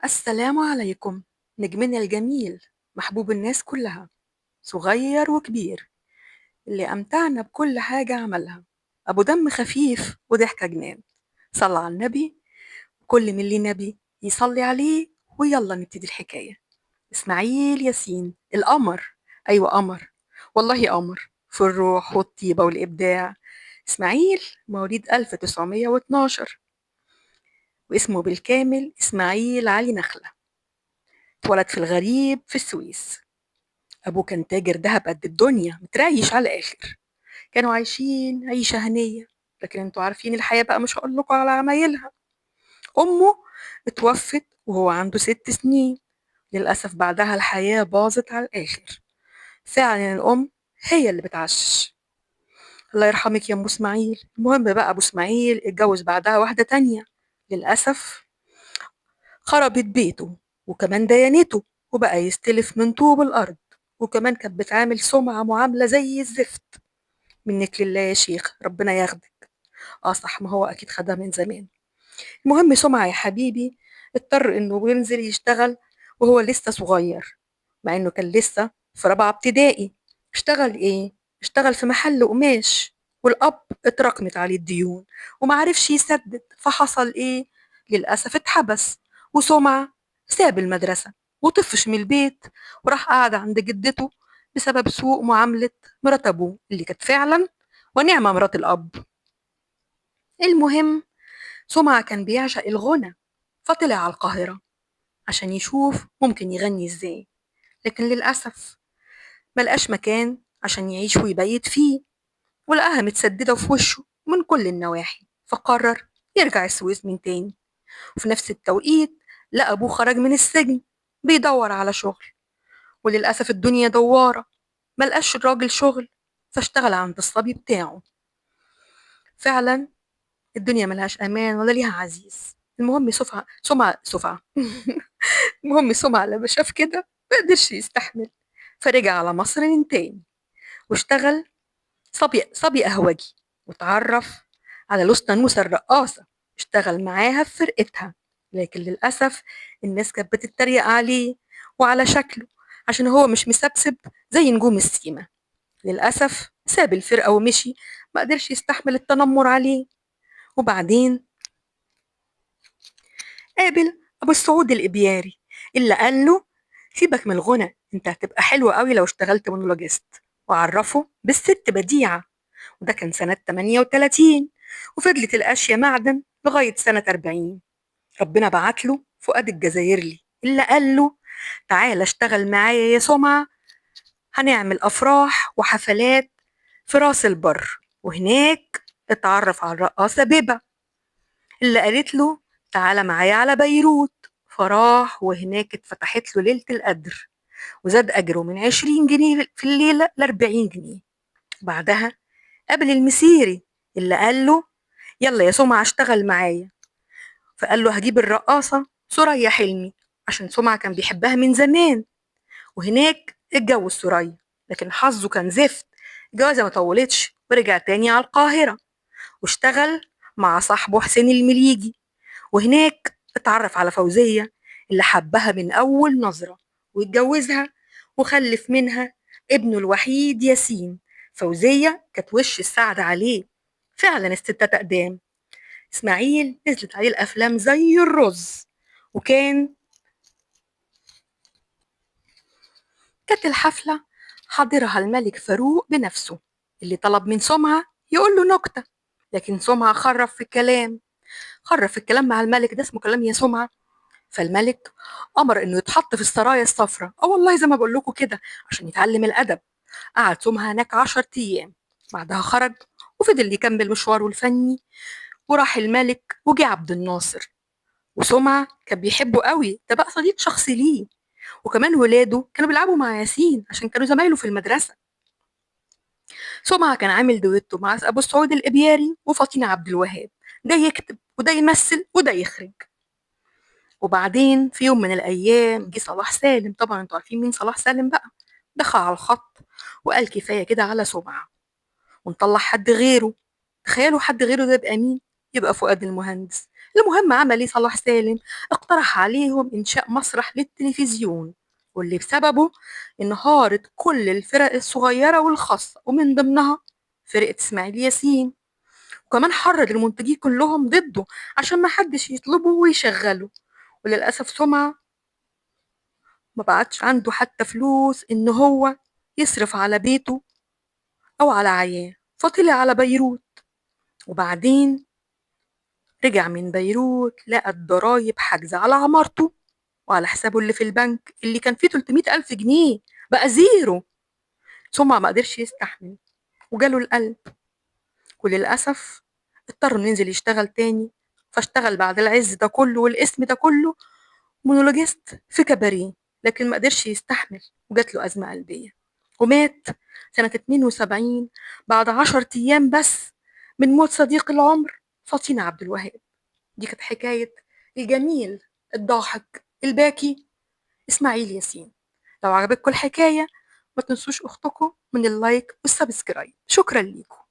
السلام عليكم. نجمنا الجميل، محبوب الناس كلها، صغير وكبير، اللي أمتعنا بكل حاجة عملها، أبو دم خفيف وضحكة جنان. صلى على النبي، كل من ليه نبي يصلي عليه. ويلا نبتدي الحكاية. إسماعيل ياسين القمر، أيوة قمر، والله قمر في الروح والطيبة والإبداع. إسماعيل مواليد 1912، واسمه بالكامل إسماعيل علي نخلة. اتولد في الغريب في السويس. أبوه كان تاجر ذهب قد الدنيا، متريش على الآخر. كانوا عايشين عيشة هنية، لكن انتوا عارفين الحياة بقى، مش هقول لكم على عمايلها. أمه اتوفت وهو عنده 6 سنين. للأسف بعدها الحياة باظت على الآخر. فعلا الأم هي اللي بتعشش. الله يرحمك يا أم إسماعيل. المهم بقى أبو إسماعيل اتجوز بعدها واحدة تانية، للأسف خربت بيته وكمان ديانته، وبقى يستلف من طوب الأرض، وكمان كانت بتعامل سمعة معاملة زي الزفت. منك لله يا شيخ، ربنا ياخدك. اه صح، ما هو أكيد خدها من زمان. المهم سمعة يا حبيبي اضطر إنه ينزل يشتغل وهو لسه صغير، مع إنه كان لسه في رابعة ابتدائي. اشتغل إيه؟ اشتغل في محل قماش، والأب اتراكمت عليه الديون ومعرفش يسدد، فحصل إيه؟ للأسف اتحبس. وسمعة ساب المدرسة وطفش من البيت وراح قعد عند جدته بسبب سوء معاملة مرات أبوه اللي كانت فعلا ونعمة مرات الأب. المهم سمعة كان بيعشق الغنى، فطلع على القاهرة عشان يشوف ممكن يغني ازاي، لكن للأسف ملقاش مكان عشان يعيش ويبيت فيه، ولقاها متسددة في وشه من كل النواحي، فقرر يرجع السويس من تاني. وفي نفس التوقيت لقى أبوه خرج من السجن بيدور على شغل، وللأسف الدنيا دوارة، ملقاش الراجل شغل، فاشتغل عند الصبي بتاعه. فعلا الدنيا ملهاش أمان ولا ليها عزيز. المهم سفعة سمعة سفعة المهم سمعة لما شاف كده ما قدرش يستحمل، فرجع على مصر من تاني واشتغل صبي قهوجي، وتعرف على لوسنا نوسة الرقاصة، اشتغل معاها في فرقتها. لكن للأسف الناس كانت بتتريق عليه وعلى شكله عشان هو مش مسبسب زي نجوم السيما. للأسف ساب الفرقة ومشي، ما قدرش يستحمل التنمر عليه. وبعدين قابل أبو السعود الإبياري اللي قال له سيبك من الغنى، انت هتبقى حلو قوي لو اشتغلت مونولوجيست، وعرفه بالست بديعة. وده كان سنة 38، وفضلت القاشية معدن لغاية سنة 40. ربنا بعت له فؤاد الجزائرلي اللي قال له تعالى اشتغل معايا يا سمعة، هنعمل أفراح وحفلات في راس البر. وهناك اتعرف على الرقاصة بيبة اللي قالت له تعالى معايا على بيروت، فراح وهناك اتفتحت له ليلة القدر، وزاد أجره من 20 جنيه في الليلة ل40 جنيه. بعدها قابل المسيري اللي قال له يلا يا سمعة اشتغل معايا، فقال له هجيب الرقاصة ثريا حلمي عشان سمعة كان بيحبها من زمان. وهناك اتجوز ثريا، لكن حظه كان زفت، الجوازة ما طولتش ورجع تاني على القاهرة واشتغل مع صاحبه حسين المليجي. وهناك اتعرف على فوزية اللي حبها من أول نظرة واتجوزها وخلف منها ابنه الوحيد ياسين. فوزية كانت وش السعد عليه، فعلا الستات أقدام. إسماعيل نزلت عليه الأفلام زي الرز، وكان كانت الحفلة حاضرها الملك فاروق بنفسه اللي طلب من سمعة يقول له نكتة، لكن سمعة خرف في الكلام، خرف في الكلام مع الملك، ده اسمه كلام يا سمعة. فالملك أمر إنه يتحط في السرايا الصفراء، والله زي ما بقول لكم كده، عشان يتعلم الأدب. قعد سمعة هناك 10 أيام، بعدها خرج وفضل يكمل مشواره الفني، وراح الملك وجه عبد الناصر. وسمعة كان بيحبه قوي، ده بقى صديق شخصي ليه، وكمان ولاده كانوا بيلعبوا مع ياسين عشان كانوا زمايله في المدرسة. سمعة كان عامل دويتو مع أبو السعود الإبياري وفاطين عبد الوهاب، ده يكتب وده يمثل وده يخرج. وبعدين في يوم من الأيام جه صلاح سالم، طبعا انتوا عارفين مين صلاح سالم بقى، دخل على الخط وقال كفاية كده على سمعة ونطلع حد غيره. تخيلوا حد غيره ده يبقى مين؟ يبقى فؤاد المهندس المهم عمل ايه صلاح سالم؟ اقترح عليهم إنشاء مسرح للتلفزيون، واللي بسببه انهارت كل الفرق الصغيرة والخاصة، ومن ضمنها فرقة إسماعيل ياسين. وكمان حرض المنتجين كلهم ضده عشان ما حدش يطلبه ويشغله. وللأسف سمعة ما بعتش عنده حتى فلوس إن هو يصرف على بيته أو على عياه، فطلع على بيروت. وبعدين رجع من بيروت لقى الضرايب حاجزة على عمارته وعلى حسابه اللي في البنك اللي كان فيه 300 ألف جنيه بقى زيرو. سمعة ما قدرش يستحمل وجاله القلب، وللأسف اضطر إنه ينزل يشتغل تاني. فاشتغل بعد العز ده كله والاسم ده كله مونولوجيست في كباريه، لكن ما قدرش يستحمل وجات له أزمة قلبية ومات سنة 72 بعد 10 أيام بس من موت صديق العمر فطين عبد الوهاب. دي كانت حكاية الجميل الضاحك الباكي إسماعيل ياسين. لو عجبتكم الحكاية ما تنسوش أختكم من ال like وال subscribe. شكرا ليكم.